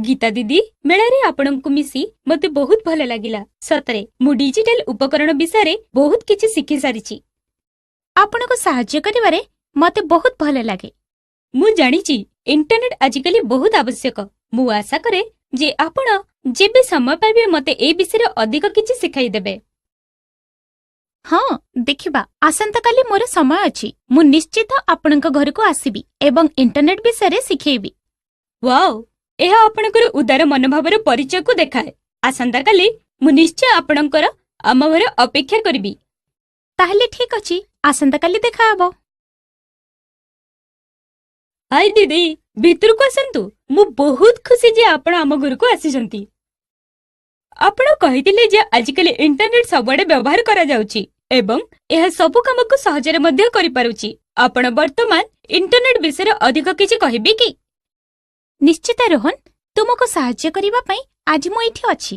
ଗୀତା ଦିଦି, ମେଳାରେ ଆପଣଙ୍କୁ ମିଶି ମୋତେ ବହୁତ ଭଲ ଲାଗିଲା। ସତରେ ମୁଁ ଡିଜିଟାଲ ଉପକରଣ ବିଷୟରେ ବହୁତ କିଛି ଶିଖି ସାରିଛି। ଆପଣଙ୍କୁ ସାହାଯ୍ୟ କରିବାରେ ମୋତେ ବହୁତ ଭଲ ଲାଗେ। ମୁଁ ଜାଣିଛି ଇଣ୍ଟରନେଟ ଆଜିକାଲି ବହୁତ ଆବଶ୍ୟକ। ମୁଁ ଆଶା କରେ ଯେ ଆପଣ ଯେବେ ସମୟ ପାଇବେ, ମୋତେ ଏ ବିଷୟରେ ଅଧିକ କିଛି ଶିଖାଇଦେବେ। ହଁ, ଦେଖିବା। ଆସନ୍ତାକାଲି ମୋର ସମୟ ଅଛି। ମୁଁ ନିଶ୍ଚିତ ଆପଣଙ୍କ ଘରକୁ ଆସିବି ଏବଂ ଇଣ୍ଟରନେଟ ବିଷୟରେ ଶିଖେଇବି। ୱାଓ, ଏହା ଆପଣଙ୍କର ଉଦାର ମନୋଭାବର ପରିଚୟକୁ ଦେଖାଏ। ଆସନ୍ତାକାଲି ମୁଁ ନିଶ୍ଚୟ ଆପଣଙ୍କର ଆମ ଘରେ ଅପେକ୍ଷା କରିବି। ତାହେଲେ ଠିକ୍ ଅଛି, ଆସନ୍ତାକାଲି ଦେଖାହେବ। ହାଇ ଦିଦି, ଭିତରକୁ ଆସନ୍ତୁ। ମୁଁ ବହୁତ ଖୁସି ଯେ ଆପଣ ଆମ ଘରକୁ ଆସିଛନ୍ତି। ଆପଣ କହିଥିଲେ ଯେ ଆଜିକାଲି ଇଣ୍ଟରନେଟ ସବୁଆଡେ ବ୍ୟବହାର କରାଯାଉଛି ଏବଂ ଏହା ସବୁ କାମକୁ ସହଜରେ ମଧ୍ୟ କରିପାରୁଛି। ଆପଣ ବର୍ତ୍ତମାନ ଇଣ୍ଟରନେଟ ବିଷୟରେ ଅଧିକ କିଛି କହିବେ କି? ନିଶ୍ଚିତ ରୋହନ, ତୁମକୁ ସାହାଯ୍ୟ କରିବା ପାଇଁ ଆଜି ମୁଁ ଏଇଠି ଅଛି।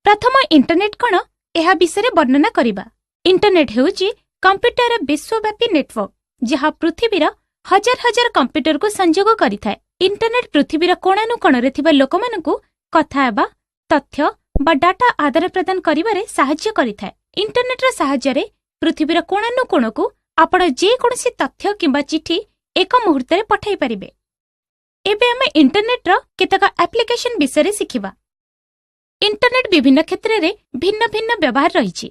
ପ୍ରଥମ ଇଣ୍ଟରନେଟ କଣ, ଏହା ବିଷୟରେ ବର୍ଣ୍ଣନା କରିବା। ଇଣ୍ଟରନେଟ ହେଉଛି କମ୍ପ୍ୟୁଟରର ବିଶ୍ୱବ୍ୟାପୀ ନେଟୱାର୍କ, ଯାହା ପୃଥିବୀର ହଜାର ହଜାର କମ୍ପ୍ୟୁଟରକୁ ସଂଯୋଗ କରିଥାଏ। ଇଣ୍ଟରନେଟ ପୃଥିବୀର କୋଣାନୁକୋଣରେ ଥିବା ଲୋକମାନଙ୍କୁ କଥା ହେବା, ତଥ୍ୟ ବା ଡାଟା ଆଦାନ ପ୍ରଦାନ କରିବାରେ ସାହାଯ୍ୟ କରିଥାଏ। ଇଣ୍ଟରନେଟର ସାହାଯ୍ୟରେ ପୃଥିବୀର କୋଣାନୁକୋଣକୁ ଆପଣ ଯେକୌଣସି ତଥ୍ୟ କିମ୍ବା ଚିଠି ଏକ ମୁହୂର୍ତ୍ତରେ ପଠାଇ ପାରିବେ। ଏବେ ଆମେ ଇଣ୍ଟରନେଟର କେତେକ ଆପ୍ଲିକେସନ ବିଷୟରେ ଶିଖିବା। ଇଣ୍ଟରନେଟ ବିଭିନ୍ନ କ୍ଷେତ୍ରରେ ଭିନ୍ନ ଭିନ୍ନ ବ୍ୟବହାର ରହିଛି।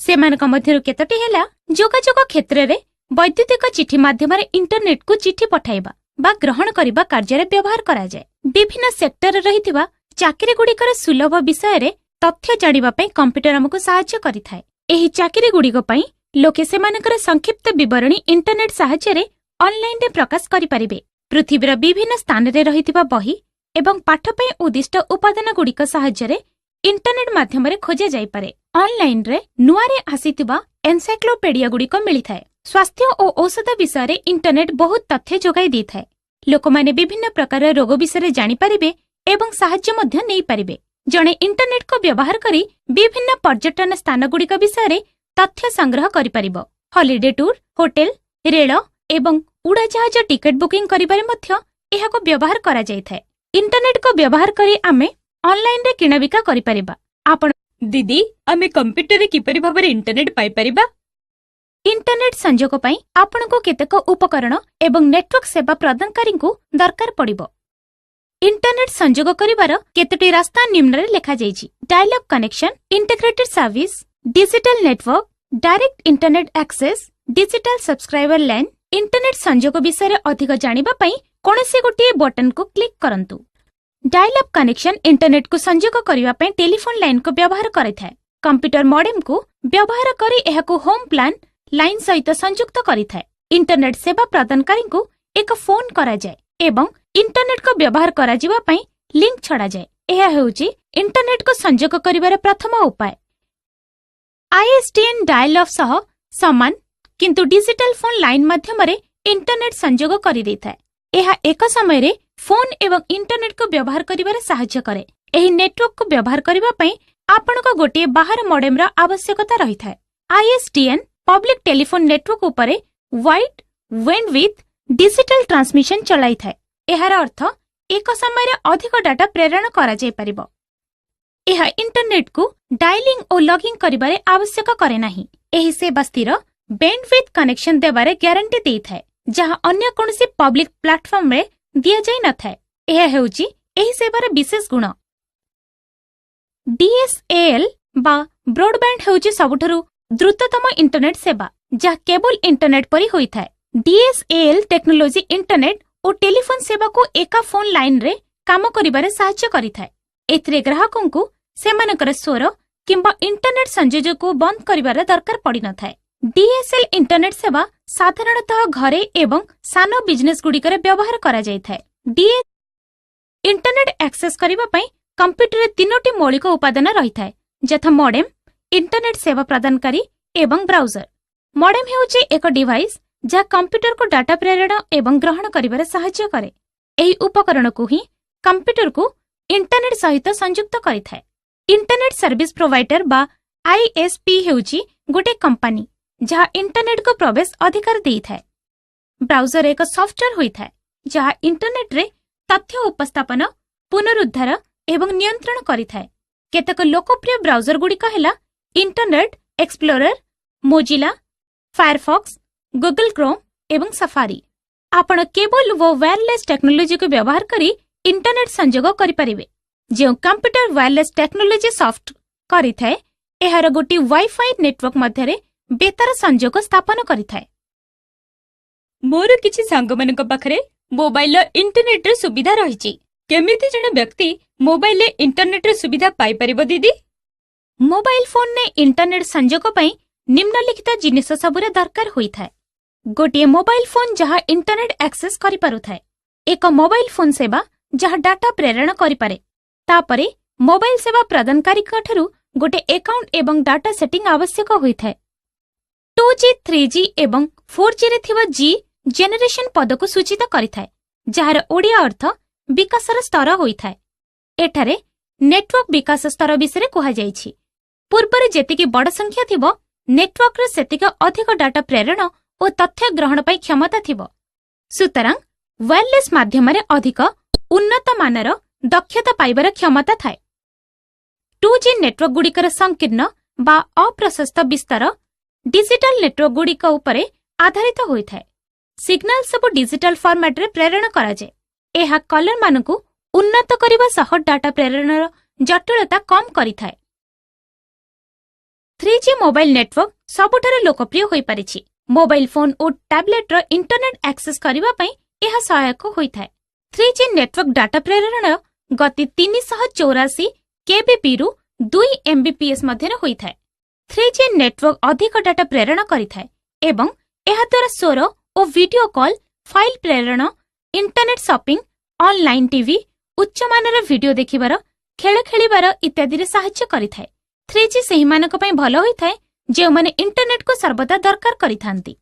ସେମାନଙ୍କ ମଧ୍ୟରୁ କେତୋଟି ହେଲା: ଯୋଗାଯୋଗ କ୍ଷେତ୍ରରେ ବୈଦ୍ୟୁତିକ ଚିଠି ମାଧ୍ୟମରେ ଇଣ୍ଟରନେଟକୁ ଚିଠି ପଠାଇବା ବା ଗ୍ରହଣ କରିବା କାର୍ଯ୍ୟରେ ବ୍ୟବହାର କରାଯାଏ। ବିଭିନ୍ନ ସେକ୍ଟରରେ ରହିଥିବା ଚାକିରିଗୁଡ଼ିକର ସୁଲଭ ବିଷୟରେ ତଥ୍ୟ ଜାଣିବା ପାଇଁ କମ୍ପ୍ୟୁଟର ଆମକୁ ସାହାଯ୍ୟ କରିଥାଏ। ଏହି ଚାକିରିଗୁଡ଼ିକ ପାଇଁ ଲୋକେ ସେମାନଙ୍କର ସଂକ୍ଷିପ୍ତ ବିବରଣୀ ଇଣ୍ଟରନେଟ ସାହାଯ୍ୟରେ ଅନଲାଇନରେ ପ୍ରକାଶ କରିପାରିବେ। ପୃଥିବୀର ବିଭିନ୍ନ ସ୍ଥାନରେ ରହିଥିବା ବହି ଏବଂ ପାଠ ପାଇଁ ଉଦ୍ଦିଷ୍ଟ ଉପାଦାନଗୁଡ଼ିକ ସାହାଯ୍ୟରେ ଇଣ୍ଟରନେଟ ମାଧ୍ୟମରେ ଖୋଜା ଯାଇପାରେ। ଅନଲାଇନରେ ନୂଆରେ ଆସିଥିବା ଏନସାଇକ୍ଲୋପେଡିଆଗୁଡ଼ିକ ମିଳିଥାଏ। ସ୍ୱାସ୍ଥ୍ୟ ଓ ଔଷଧ ବିଷୟରେ ଇଣ୍ଟରନେଟ ବହୁତ ତଥ୍ୟ ଯୋଗାଇ ଦେଇଥାଏ। ଲୋକମାନେ ବିଭିନ୍ନ ପ୍ରକାର ରୋଗ ବିଷୟରେ ଜାଣିପାରିବେ ଏବଂ ସାହାଯ୍ୟ ମଧ୍ୟ ନେଇପାରିବେ। ଜଣେ ଇଣ୍ଟରନେଟକୁ ବ୍ୟବହାର କରି ବିଭିନ୍ନ ପର୍ଯ୍ୟଟନ ସ୍ଥାନଗୁଡ଼ିକ ବିଷୟରେ ତଥ୍ୟ ସଂଗ୍ରହ କରିପାରିବ। ହଲିଡେ ଟୁର, ହୋଟେଲ, ରେଳ ଏବଂ ଉଡ଼ାଜାହାଜ ଟିକେଟ ବୁକିଂ କରିବାରେ ମଧ୍ୟ ଏହାକୁ ବ୍ୟବହାର କରାଯାଇଥାଏ। ଇଣ୍ଟରନେଟକୁ ବ୍ୟବହାର କରି ଆମେ ଅନଲାଇନରେ କିଣାବିକା କରିପାରିବା। ଆପଣ ଦିଦି, ଆମେ କମ୍ପ୍ୟୁଟରରେ କିପରି ଭାବରେ ଇଣ୍ଟରନେଟ ପାଇପାରିବା? ଇଣ୍ଟରନେଟ ସଂଯୋଗ ପାଇଁ ଆପଣଙ୍କୁ କେତେକ ଉପକରଣ ଏବଂ ନେଟୱାର୍କ ସେବା ପ୍ରଦାନକାରୀଙ୍କୁ ଦରକାର ପଡ଼ିବ। ଇଣ୍ଟରନେଟ ସଂଯୋଗ କରିବାର କେତୋଟି ରାସ୍ତା ନିମ୍ନରେ ଲେଖାଯାଇଛି: dial up connection, integrated service, digital network, direct internet access, digital subscriber line। Internet ସଂଯୋଗ ବିଷୟରେ ଅଧିକ ଜାଣିବା ପାଇଁ କୌଣସି ଗୋଟିଏ ବଟନକୁ କ୍ଲିକ୍ କରନ୍ତୁ। ଡାଇଲ୍ ଅପ୍ କନେକ୍ସନ ଇଣ୍ଟରନେଟକୁ ସଂଯୋଗ କରିବା ପାଇଁ ଟେଲିଫୋନ ଲାଇନକୁ ବ୍ୟବହାର କରିଥାଏ। କମ୍ପ୍ୟୁଟର ମଡେମକୁ ବ୍ୟବହାର କରି ଏହାକୁ ହୋମ୍ ପ୍ଲାନ୍ ଲାଇନ୍ ସହିତ ସଂଯୁକ୍ତ କରିଥାଏ। ଇଣ୍ଟରନେଟ ସେବା ପ୍ରଦାନକାରୀଙ୍କୁ ଏକ ଫୋନ୍ କରାଯାଏ ଏବଂ ଇଣ୍ଟରନେଟକୁ ବ୍ୟବହାର କରାଯିବା ପାଇଁ ଲିଙ୍କ ଛଡ଼ାଯାଏ। ଏହା ହେଉଛି ଇଣ୍ଟରନେଟକୁ ସଂଯୋଗ କରିବାର ପ୍ରଥମ ଉପାୟ। ଆଇଏସଡିଏନ୍ ଡାଏଲ୍ ଅପ୍ ସହ ସମାନ, କିନ୍ତୁ ଡିଜିଟାଲ ଫୋନ୍ ଲାଇନ୍ ମାଧ୍ୟମରେ ଇଣ୍ଟରନେଟ ସଂଯୋଗ କରିଦେଇଥାଏ। ଏହା ଏକ ସମୟରେ ଫୋନ୍ ଏବଂ ଇଣ୍ଟରନେଟକୁ ବ୍ୟବହାର କରିବାରେ ସାହାଯ୍ୟ କରେ। ଏହି ନେଟୱାର୍କକୁ ବ୍ୟବହାର କରିବା ପାଇଁ ଆପଣଙ୍କ ଗୋଟିଏ ବାହାର ମଡେମର ଆବଶ୍ୟକତା ରହିଥାଏ। ଆଇଏସଡିଏନ୍ ପବ୍ଲିକ ଟେଲିଫୋନ ନେଟୱାର୍କ ଉପରେ ୱାଇଡ୍ ବେଣ୍ଡୱିଥ୍ ଡିଜିଟାଲ ଟ୍ରାନ୍ସମିଶନ ଚଳାଇଥାଏ। ଏହାର ଅର୍ଥ ଏକ ସମୟରେ ଅଧିକ ଡାଟା ପ୍ରେରଣ କରାଯାଇପାରିବ। ଏହା ଇଣ୍ଟରନେଟକୁ ଡାଇଲିଂ ଓ ଲଗିଂ କରିବାରେ ଆବଶ୍ୟକ କରେ ନାହିଁ। ଏହି ସେବା ସ୍ଥିର ବେଣ୍ଡୱିଥ୍ କନେକ୍ସନ ଦେବାରେ ଗ୍ୟାରେଣ୍ଟି ଦେଇଥାଏ, ଯାହା ଅନ୍ୟ କୌଣସି ପବ୍ଲିକ ପ୍ଲାଟଫର୍ମରେ ଦିଆଯାଇ ନଥାଏ। ଏହା ହେଉଛି ଏହି ସେବାର ବିଶେଷ ଗୁଣ। ଡିଏସ୍ଏଏଲ୍ ବା ବ୍ରଡବ୍ୟାଣ୍ଡ ହେଉଛି ସବୁଠାରୁ ଦ୍ରୁତତମ ଇଣ୍ଟରନେଟ ସେବା, ଯାହା କେବୁଲ ଇଣ୍ଟରନେଟ ପରି ହୋଇଥାଏ। ଡିଏସ୍ଏଏଲ୍ ଟେକ୍ନୋଲୋଜି ଇଣ୍ଟରନେଟ ଓ ଟେଲିଫୋନ ସେବାକୁ ଏକା ଫୋନ୍ ଲାଇନରେ କାମ କରିବାରେ ସାହାଯ୍ୟ କରିଥାଏ। ଏଥିରେ ଗ୍ରାହକଙ୍କୁ ସେମାନଙ୍କର ସ୍ୱର କିମ୍ବା ଇଣ୍ଟରନେଟ ସଂଯୋଗକୁ ବନ୍ଦ କରିବାର ଦରକାର ପଡ଼ିନଥାଏ। ଡିଏସ୍ଏଲ୍ ଇଣ୍ଟରନେଟ ସେବା ସାଧାରଣତଃ ଘରେ ଏବଂ ସାନ ବିଜନେସଗୁଡ଼ିକରେ ବ୍ୟବହାର କରାଯାଇଥାଏ। ଡିଏ ଇଣ୍ଟରନେଟ ଆକ୍ସେସ କରିବା ପାଇଁ କମ୍ପ୍ୟୁଟରରେ ତିନୋଟି ମୌଳିକ ଉପାଦାନ ରହିଥାଏ, ଯଥା ମଡେମ୍, ଇଣ୍ଟରନେଟ ସେବା ପ୍ରଦାନକାରୀ ଏବଂ ବ୍ରାଉଜର। ମଡେମ୍ ହେଉଛି ଏକ ଡିଭାଇସ୍ ଯାହା କମ୍ପ୍ୟୁଟରକୁ ଡାଟା ପ୍ରେରଣ ଏବଂ ଗ୍ରହଣ କରିବାରେ ସାହାଯ୍ୟ କରେ। ଏହି ଉପକରଣକୁ ହିଁ କମ୍ପ୍ୟୁଟରକୁ ଇଣ୍ଟରନେଟ ସହିତ ସଂଯୁକ୍ତ କରିଥାଏ। ଇଣ୍ଟରନେଟ ସର୍ଭିସ ପ୍ରୋଭାଇଡର ବା ଆଇଏସ୍ପି ହେଉଛି ଗୋଟିଏ କମ୍ପାନୀ ଯାହା ଇଣ୍ଟରନେଟକୁ ପ୍ରବେଶ ଅଧିକାର ଦେଇଥାଏ। ବ୍ରାଉଜର ଏକ ସଫ୍ଟୱେର ହୋଇଥାଏ, ଯାହା ଇଣ୍ଟରନେଟରେ ତଥ୍ୟ ଉପସ୍ଥାପନ ପୁନରୁଦ୍ଧାର ଏବଂ ନିୟନ୍ତ୍ରଣ କରିଥାଏ। କେତେକ ଲୋକପ୍ରିୟ ବ୍ରାଉଜରଗୁଡ଼ିକ ହେଲା internet explorer, Mozilla Firefox, Google chrome ଏବଂ ସଫାରି। ଆପଣ କେବଲ ଓ ୱାୟାରଲେସ୍ ଟେକ୍ନୋଲୋଜିକୁ ବ୍ୟବହାର କରି ଇଣ୍ଟରନେଟ୍ ସଂଯୋଗ କରିପାରିବେ। ଯେଉଁ କମ୍ପ୍ୟୁଟର ୱାୟାରଲେସ୍ ଟେକ୍ନୋଲୋଜି ସଫ୍ଟ କରିଥାଏ, ଏହାର ଗୋଟିଏ ୱାଇଫାଇ ନେଟୱାର୍କ ମଧ୍ୟରେ ବେତାର ସଂଯୋଗ ସ୍ଥାପନ କରିଥାଏ। ମୋର କିଛି ସାଙ୍ଗମାନଙ୍କ ପାଖରେ ମୋବାଇଲର ଇଣ୍ଟରନେଟର ସୁବିଧା ରହିଛି। କେମିତି ଜଣେ ବ୍ୟକ୍ତି ମୋବାଇଲରେ ଇଣ୍ଟରନେଟର ସୁବିଧା ପାଇପାରିବ, ଦିଦି? ମୋବାଇଲ ଫୋନରେ ଇଣ୍ଟରନେଟ୍ ସଂଯୋଗ ପାଇଁ ନିମ୍ନଲିଖିତ ଜିନିଷ ସବୁର ଦରକାର ହୋଇଥାଏ: ଗୋଟିଏ ମୋବାଇଲ ଫୋନ୍ ଯାହା ଇଣ୍ଟରନେଟ୍ ଆକ୍ସେସ୍ କରିପାରୁଥାଏ, ଏକ ମୋବାଇଲ ଫୋନ୍ ସେବା ଯାହା ଡାଟା ପ୍ରେରଣ କରିପାରେ, ତାପରେ ମୋବାଇଲ ସେବା ପ୍ରଦାନକାରୀଙ୍କଠାରୁ ଗୋଟେ ଆକାଉଣ୍ଟ ଏବଂ ଡାଟା ସେଟିଂ ଆବଶ୍ୟକ ହୋଇଥାଏ। 2G, 3G ଏବଂ 4Gରେ ଥିବା ଜି ଜେନେରେସନ ପଦକୁ ସୂଚିତ କରିଥାଏ, ଯାହାର ଓଡ଼ିଆ ଅର୍ଥ ବିକାଶର ସ୍ତର ହୋଇଥାଏ। ଏଠାରେ ନେଟୱାର୍କ ବିକାଶ ସ୍ତର ବିଷୟରେ କୁହାଯାଇଛି। ପୂର୍ବରେ ଯେତିକି ବଡ଼ ସଂଖ୍ୟା ଥିବ, ନେଟୱାର୍କର ସେତିକି ଅଧିକ ଡାଟା ପ୍ରେରଣ ଓ ତଥ୍ୟ ଗ୍ରହଣ ପାଇଁ କ୍ଷମତା ଥିବ। ସୁତରାଂ ୱାୟାରଲେସ୍ ମାଧ୍ୟମରେ ଅଧିକ ଉନ୍ନତ ମାନର ଦକ୍ଷତା ପାଇବାର କ୍ଷମତା ଥାଏ। 2G ନେଟୱାର୍କଗୁଡ଼ିକର ସଂକୀର୍ଣ୍ଣ ବା ଅପ୍ରଶସ୍ତ ବିସ୍ତାର ଡିଜିଟାଲ ନେଟୱାର୍କଗୁଡ଼ିକ ଉପରେ ଆଧାରିତ ହୋଇଥାଏ। ସିଗ୍ନାଲ ସବୁ ଡିଜିଟାଲ ଫର୍ମାଟରେ ପ୍ରେରଣ କରାଯାଏ। ଏହା କଲରମାନଙ୍କୁ ଉନ୍ନତ କରିବା ସହ ଡାଟା ପ୍ରେରଣର ଜଟିଳତା କମ୍ କରିଥାଏ। 3G mobile network ସବୁଠାରୁ ଲୋକପ୍ରିୟ ହୋଇପାରିଛି। ମୋବାଇଲ ଫୋନ୍ ଓ ଟ୍ୟାବ୍ଲେଟ୍ର ଇଣ୍ଟରନେଟ୍ ଆକ୍ସେସ୍ କରିବା ପାଇଁ ଏହା ସହାୟକ ହୋଇଥାଏ। 3G network data ପ୍ରେରଣ ଗତି 384 କେବିପିରୁ 2 ଏମ୍ବିପିଏସ୍ ମଧ୍ୟରେ ହୋଇଥାଏ। 3G network ଅଧିକ ଡାଟା ପ୍ରେରଣ କରିଥାଏ ଏବଂ ଏହାଦ୍ୱାରା ସ୍ୱର ଓ ଭିଡିଓ କଲ୍, ଫାଇଲ ପ୍ରେରଣ, ଇଣ୍ଟରନେଟ୍ ସପିଂ, ଅନଲାଇନ୍ ଟିଭି, ଉଚ୍ଚମାନର ଭିଡିଓ ଦେଖିବାର, ଖେଳ ଖେଳିବାର ଇତ୍ୟାଦିରେ ସାହାଯ୍ୟ କରିଥାଏ। 3G ସେହିମାନଙ୍କ ପାଇଁ ଭଲ ହୋଇଥାଏ, ଯେଉଁମାନେ ଇଣ୍ଟରନେଟ୍କୁ ସର୍ବଦା ଦରକାର କରିଥାନ୍ତି।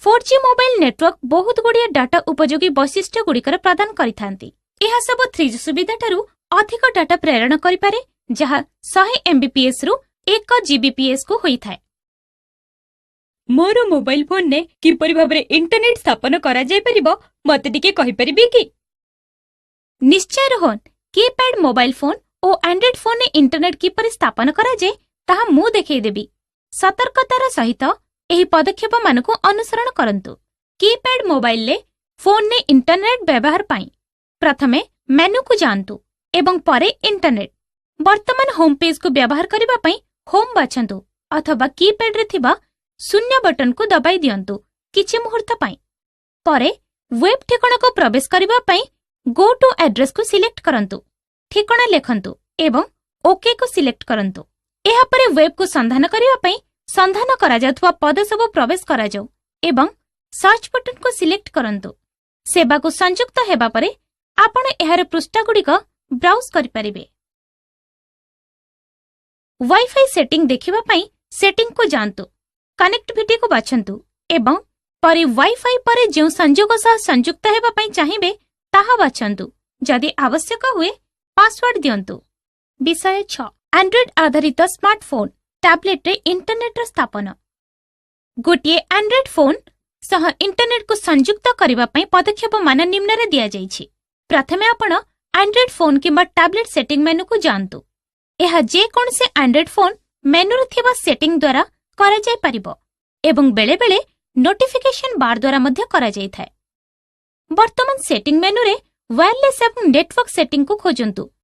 4G mobile network ବହୁତ ଗୁଡ଼ିଏ ଡାଟା ଉପଯୋଗୀ ବୈଶିଷ୍ଟ୍ୟଗୁଡ଼ିକର ପ୍ରଦାନ କରିଥାନ୍ତି। ଏହା ସବୁ 3G ସୁବିଧାଠାରୁ ଅଧିକ ଡାଟା ପ୍ରେରଣ କରିପାରେ, ଯାହା 100 ଏମ୍ବିପିଏସ୍ ରୁ 1 ଜିବିପିଏସ୍ କୁ ହୋଇଥାଏ। ମୋର ମୋବାଇଲ ଫୋନରେ କିପରି ଭାବରେ ଇଣ୍ଟରନେଟ ସ୍ଥାପନ କରାଯାଇପାରିବ, ମତେ ଟିକେ କହିପାରିବେ କି? ନିଶ୍ଚୟ ରୋହନ। କିପ୍ୟାଡ୍ ମୋବାଇଲ ଫୋନ୍ ଓ ଆଣ୍ଡ୍ରଏଡ୍ ଫୋନରେ ଇଣ୍ଟରନେଟ୍ କିପରି ସ୍ଥାପନ କରାଯାଏ, ତାହା ମୁଁ ଦେଖେଇଦେବି। ସତର୍କତାର ସହିତ ଏହି ପଦକ୍ଷେପମାନଙ୍କୁ ଅନୁସରଣ କରନ୍ତୁ। କିପ୍ୟାଡ୍ ମୋବାଇଲରେ ଫୋନରେ ଇଣ୍ଟରନେଟ୍ ବ୍ୟବହାର ପାଇଁ ପ୍ରଥମେ ମେନୁକୁ ଯାଆନ୍ତୁ ଏବଂ ପରେ ଇଣ୍ଟରନେଟ୍। ବର୍ତ୍ତମାନ ହୋମ୍ ପେଜ୍କୁ ବ୍ୟବହାର କରିବା ପାଇଁ ହୋମ୍ ବାଛନ୍ତୁ ଅଥବା କିପ୍ୟାଡ୍ରେ ଥିବା 0 ବଟନକୁ ଦବାଇ ଦିଅନ୍ତୁ କିଛି ମୁହୂର୍ତ୍ତ ପାଇଁ। ପରେ ୱେବ୍ ଠିକଣାକୁ ପ୍ରବେଶ କରିବା ପାଇଁ ଗୋ ଟୁ ଆଡ୍ରେସକୁ ସିଲେକ୍ଟ କରନ୍ତୁ, ଠିକଣା ଲେଖନ୍ତୁ ଏବଂ ଓକେକୁ ସିଲେକ୍ଟ କରନ୍ତୁ। ଏହାପରେ ୱେବ୍କୁ ସନ୍ଧାନ କରିବା ପାଇଁ ସନ୍ଧାନ କରାଯାଉଥିବା ପଦ ସବୁ ପ୍ରବେଶ କରାଯାଉ ଏବଂ ସର୍ଚ୍ଚ ବଟନକୁ ସିଲେକ୍ଟ କରନ୍ତୁ। ସେବାକୁ ସଂଯୁକ୍ତ ହେବା ପରେ ଆପଣ ଏହାର ପୃଷ୍ଠାଗୁଡ଼ିକ ବ୍ରାଉଜ କରିପାରିବେ। ୱାଇଫାଇ ସେଟିଂ ଦେଖିବା ପାଇଁ ସେଟିଂକୁ ଯାଆନ୍ତୁ, କନେକ୍ଟିଭିଟିକୁ ବାଛନ୍ତୁ ଏବଂ ପରେ ୱାଇଫାଇ ପରେ ଯେଉଁ ସଂଯୋଗ ସହ ସଂଯୁକ୍ତ ହେବା ପାଇଁ ଚାହିଁବେ, ତାହା ବାଛନ୍ତୁ। ଯଦି ଆବଶ୍ୟକ ହୁଏ, ପାସୱାର୍ଡ ଦିଅନ୍ତୁ। ବିଷୟ 6, ଆଣ୍ଡ୍ରଏଡ୍ ଆଧାରିତ ସ୍ମାର୍ଟଫୋନ୍, ଟ୍ୟାବ୍ଲେଟ୍ରେ ଇଣ୍ଟରନେଟ୍ର ସ୍ଥାପନ। ଗୋଟିଏ ଆଣ୍ଡ୍ରଏଡ୍ ଫୋନ୍ ସହ ଇଣ୍ଟରନେଟ୍କୁ ସଂଯୁକ୍ତ କରିବା ପାଇଁ ପଦକ୍ଷେପମାନ ନିମ୍ନରେ ଦିଆଯାଇଛି। ପ୍ରଥମେ ଆପଣ ଆଣ୍ଡ୍ରଏଡ୍ ଫୋନ୍ କିମ୍ବା ଟ୍ୟାବ୍ଲେଟ୍ ସେଟିଂ ମେନୁକୁ ଯାଆନ୍ତୁ। ଏହା ଯେକୌଣସି ଆଣ୍ଡ୍ରଏଡ୍ ଫୋନ୍ ମେନୁରେ ଥିବା ସେଟିଂ ଦ୍ୱାରା କରାଯାଇପାରିବ ଏବଂ ବେଳେବେଳେ ନୋଟିଫିକେସନ୍ ବାର୍ ଦ୍ୱାରା ମଧ୍ୟ କରାଯାଇଥାଏ। ବର୍ତ୍ତମାନ ସେଟିଂ ମେନୁରେ ୱାୟାରଲେସ୍ ଏବଂ ନେଟୱାର୍କ ସେଟିଂକୁ ଖୋଜନ୍ତୁ।